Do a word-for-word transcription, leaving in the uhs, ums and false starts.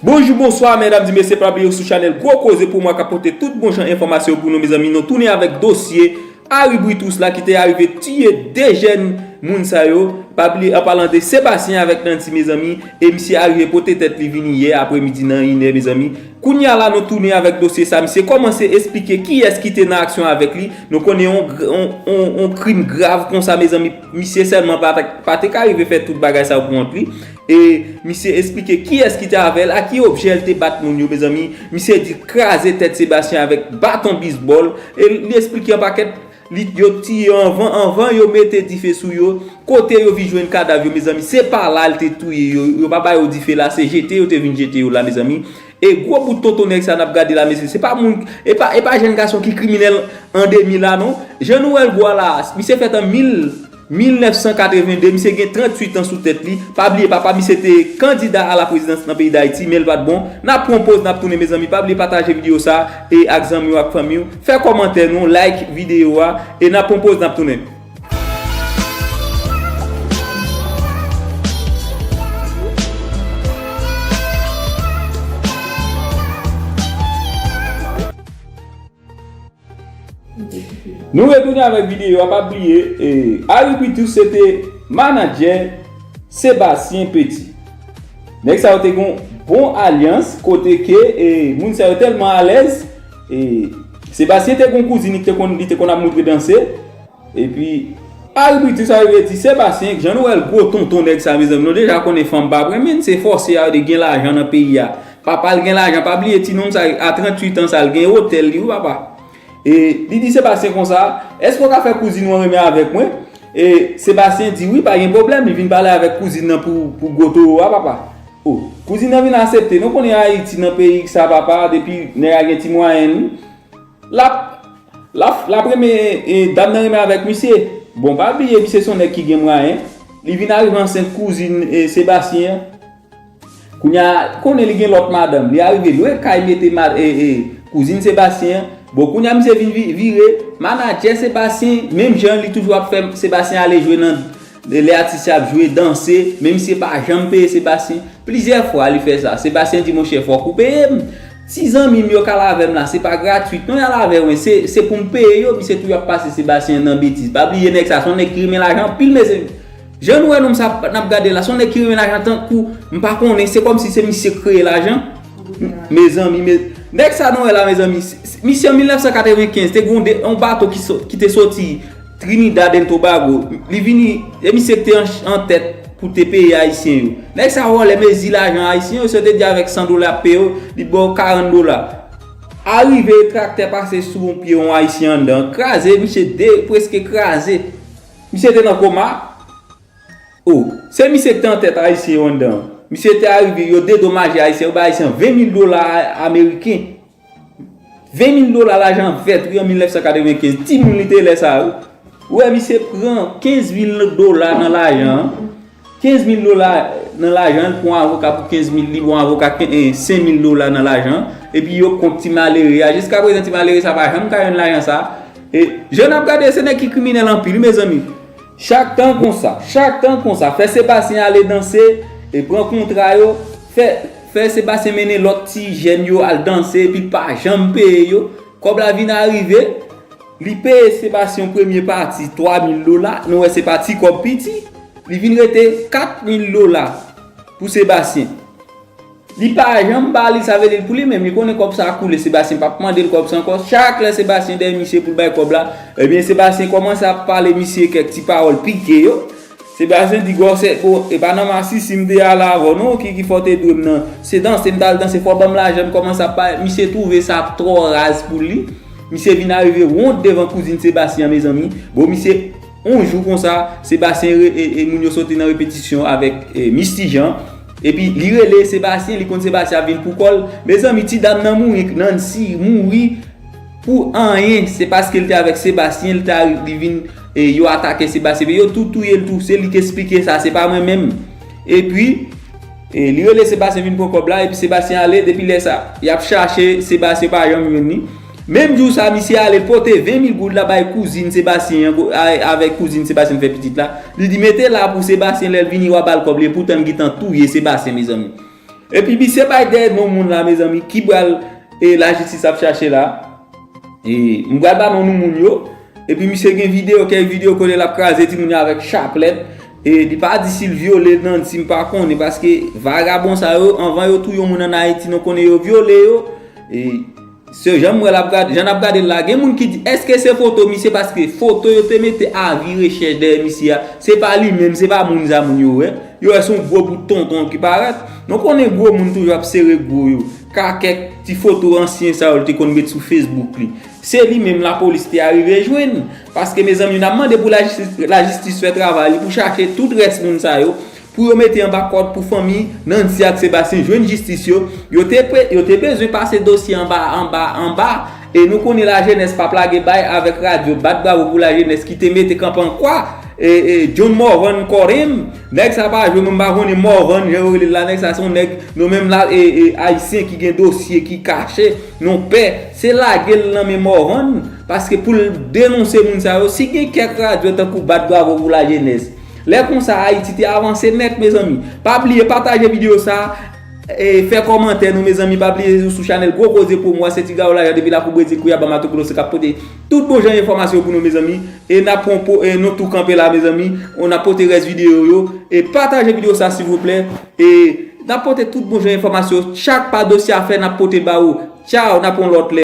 Bonjou, bonswa, medam, mesye, pa bliye sou chanèl Gwo Koze pou mwen k ap pote tout bon jan enfòmasyon pou nou, mezanmi. Nou tounen avèk dosye Harry Britus la ki te arive tiye de jèn moun sa yo. Pa bliye, an palan de Sebastien avèk Nancy, mezanmi, e misye arive pote tèt li vini yè apremidi nan inè, mezanmi. Kounye a la, nou tounen avèk dosye sa. Misye kòmanse esplike kiyès ki te nan aksyon avèk li. Nou konnen yon, gr- yon, yon, yon krim grav konsa, mezanmi. Misye sèlman pa, pa te ka rive fè tout bagay sa yo pou kont li. E misye esplike kiyès ki te avè l, ak ki objè l te bat moun yo, mezanmi. Misye di kraze tèt Sebastien avèk baton bizbòl. E li esplike yon pakèt, li, yo tiye anvan, anvan yo mete dife sou yo. Kote yo vin jwenn kadav yo, mezanmi, se pa la l te touye yo. Yo pa ba yo dife la, se jete yo te vin jete yo la, mezanmi. E gwo bout tonton nèg sa n ap gade la, mesye, se pa moun, e pa, e pa jèn gason ki kriminèl an de mil la, non. Jan nou wè l gwo a la, misye fèt an mil, mil nèf san katreven de, misye gen tranntuit an sou tèt li. Pa bliye, papa misye te kandida a la prezidans nan peyi Dayiti, men l pa t bon. N ap pran poz, n ap tounen, mezanmi. Pa bliye pataje videyo sa e ak zanmi w, ak fanmi w. Fè kòmantè nou, like videyo a, e n ap pran poz, n ap tounen. Nou retounen avèk videyo a, pa bliye, e, Harry Britus se te manadjè Sebastien Petit. Nèg sa yo te gen yon bon alyans, kote ke, e, moun sa yo tèlman alèz, e, Sebastien te gen yon kouzin li te konn, li te konn ap montre danse, epi Harry Britus arive di Sebastien, jan nou wè l gwo tonton nèg sa, mezanmi, nou deja konnen fanm pa renmen, se fòse a, de gen lajan nan peyi a. Papa l gen lajan, pa bliye ti nonm sa, a tranntuit an sa, l gen otèl li, wi papa. E li di Sebastien konsa, èske w ka fè kouzin ou an renmen avèk mwen? E Sebastien di wi, pa gen pwoblèm, li vin pale avèk kouzin nan pou, pou gwo towo a, papa. O, kouzin nan vin aksepte, nou konnen Ayiti nan peyi sa, papa, depi nèg la gen ti mwayen li. L ap, l ap, l ap renmen, e, dam nan renmen avèk misye. Bon, pa bliye, misye se yon nèg ki gen mwayen. Li vin arive ansent kouzin, e, Sebastien an. Kounye a, konnen li gen lòt madanm. Li arive lwe kay mete ma, e, e, kouzin Sebastien an. Bon, kounye a, misye vin vi- vire manadjè Sebastien. Menm jan li toujou ap fè Sebastien ale jwe nan lè atis yo ap jwe, danse. Men misye pa janm peye Sebastien. Plizyè fwa li fè sa. Sebastien di, monchè, fòk ou peye m. Ti zanmi m yo k al avè m la, se pa gratwit non y al avè mwen, se, se pou m peye yo. Misye toujou ap pase Sebastien nan betiz. Pa bliye nèg sa, se yon nèg ki renmen lajan anpil, mesye. Jan nou wè nonm sa n ap gade la, se yon nèg ki renmen lajan tankou, m pa konnen, se kòmsi se misye k kreye lajan. Mezanmi, me, nèg sa nou wè la, mezanmi, s- s- misye an mil nèf san katrevenkenz te gen yon de- yon bato ki so- ki te soti Trinidad and Tobago. Li vini, e misye ki te an, an tèt pou te peye Ayisyen yo. Nèg sa vòlè mezi lajan Ayisyen yo, se te di avèk san dola ap peye yo, li ba w karant dola. Arive, traktè pase sou yon pye yon Ayisyen anndan, kraze, misye de, prèske kraze. Misye te nan koma. O, se misye ki te an tèt Ayisyen yo anndan. Misye te arive, yo dedomaje Ayisyen, yo bay Ayisyen ven mil dola a- ameriken. Ven mil dola lajan vèt, wi, an mil nèf san katrevenkenz. Timoun li te lè sa, wi. Ou wè, misye pran kenz mil dola nan lajan an. Kenz mil dola nan lajan an, li pran avoka pou kenz mil, li pran avoka ken- eh, senk mil dola nan lajan an. Epi yo kont ti malere a. Jiska prezan, ti malere sa pa janm ka jwenn lajan sa. E jan n ap gade, se nèg ki kriminèl anpil, wi, mezanmi. Chak tan konsa, chak tan konsa, fè Sebastien ale danse, e pran kontra yo, fè, fè Sebastien mennen lòt ti jèn yo al danse, epi l pa janm peye yo. Kòb la vin arive, li peye Sebastien yon premye pati twa mil dola, nou wè se pa ti kòb piti, li vin rete kat mil dola pou Sebastien. Li pa janm ba li, sa vle di l pou li menm, li konnen kòb sa a koule, Sebastien p ap mande l kòb sa ankò. Chak lè Sebastien dèyè misye pou l bay kòb la, ebyen, Sebastien kòmanse ap pale misye kèk ti pawòl pike yo. Sebastien di, gwòsè, o, e pa nan masisi m te al avè w, non, ki, ki fè w te dwe m nan. Se danse m t al danse, fò w ban m lajan, m kòmanse ap pale. Misye twouve sa twò raz pou li. Misye vin arive wont devan kouzin Sebastien an, mezanmi. Bon, misye, yon jou konsa, Sebastien re- e, e moun yo soti nan repetisyon avèk, e, Misty Jean. Epi li rele Sebastien, li konn Sebastien ap vin pou kò l. Mezanmi, ti dam nan mouri, Nancy mouri pou anyen. Se paske l te avèk Sebastien, l te ari- li vin, e, yo atake Sebastien. Yo tou touye l tou, se li ki esplike sa, se pa mwen menm. Epi, e, li rele Sebastien vin pran kòb la, epi Sebastien ale, depi lè sa, y ap chache Sebastien, pa janm jwenn li. Menm jou sa, misye ale pote ven mil goud la bay kouzin Sebastien an, ko- a- avèk kouzin Sebastien fè pitit la. Li di, mete la pou Sebastien, lè l vini, w a ba l kòb li, epoutan l gentan touye Sebastien, mezanmi. Epi misye bay dèyè non moun la, mezanmi, ki pral e lajistis ap chache la. E m pral ba non nou moun yo. Epi misye gen videyo, kèk videyo kote l ap kraze timoun yo avèk chaplèt. E li pa di si l vyole Nancy, m pa konnen, paske vagabon sa yo, anvan yo touye yon moun ann Ayiti, nou konnen yo vyole yo. E se jan m wè l ap gade, jan n ap gade l la, gen moun ki di, èske se foto misye? Paske foto yo te mete avi rechèch dèyè misye a, se pa li menm, se pa moun sa moun yo wè. Yo wè se yon gwo bout tonton ki parèt. Nou konnen gwo moun toujou ap sere gwo yo. Ka kèk ti foto ansyen sa yo l te konn met sou Facebook li. Se li menm lapolis te arive jwenn. Paske, mezanmi, n ap mande pou lajistis, lajistis fè travay li, pou chache tout rès moun sa yo, pou yo mete anba kòd, pou fanmi Nancy ak Sebastien jwenn jistis yo. Yo te, pre- yo te bezwen pase dosye anba, anba, anba. E nou konnen lajenès p ap lage bay avèk radyo. Bat bravo pou lajenès ki te mete kanpe an kwa. E, e, John Morvan Corim, nèg sa pa jwe, mwen m pa konnen Morvan, jan yo rele l la, nèg sa se yon nèg, nou menm la, e, e, ayisyen ki gen dosye ki kache, nou pè, se lage l nan men Morvan, paske pou l denonse moun sa yo, si gen kèk radyo tankou Bat Bravo pou Lajenès, lè konsa Ayiti te avanse nèt, mezanmi. Pa bliye pataje videyo sa, e, fè kòmantè nou, mezanmi, pa bliye nou sou chanèl Gwo Koze Pwomwa, se Ti Gawo Lajan depi Lakou Brezil, Kouyaba, Mato Grosso, k ap pote tout bon jan enfòmasyon pou nou, mezanmi. E n ap pran po- e nou tou kanpe la, mezanmi. N ap pote rès videyo yo. E pataje videyo sa, silvouplè. E n ap pote tout bon jan enfòmasyon. Chak pa dosye a fè, n ap pote ba ou. Tchaw, n ap pran lòt lè.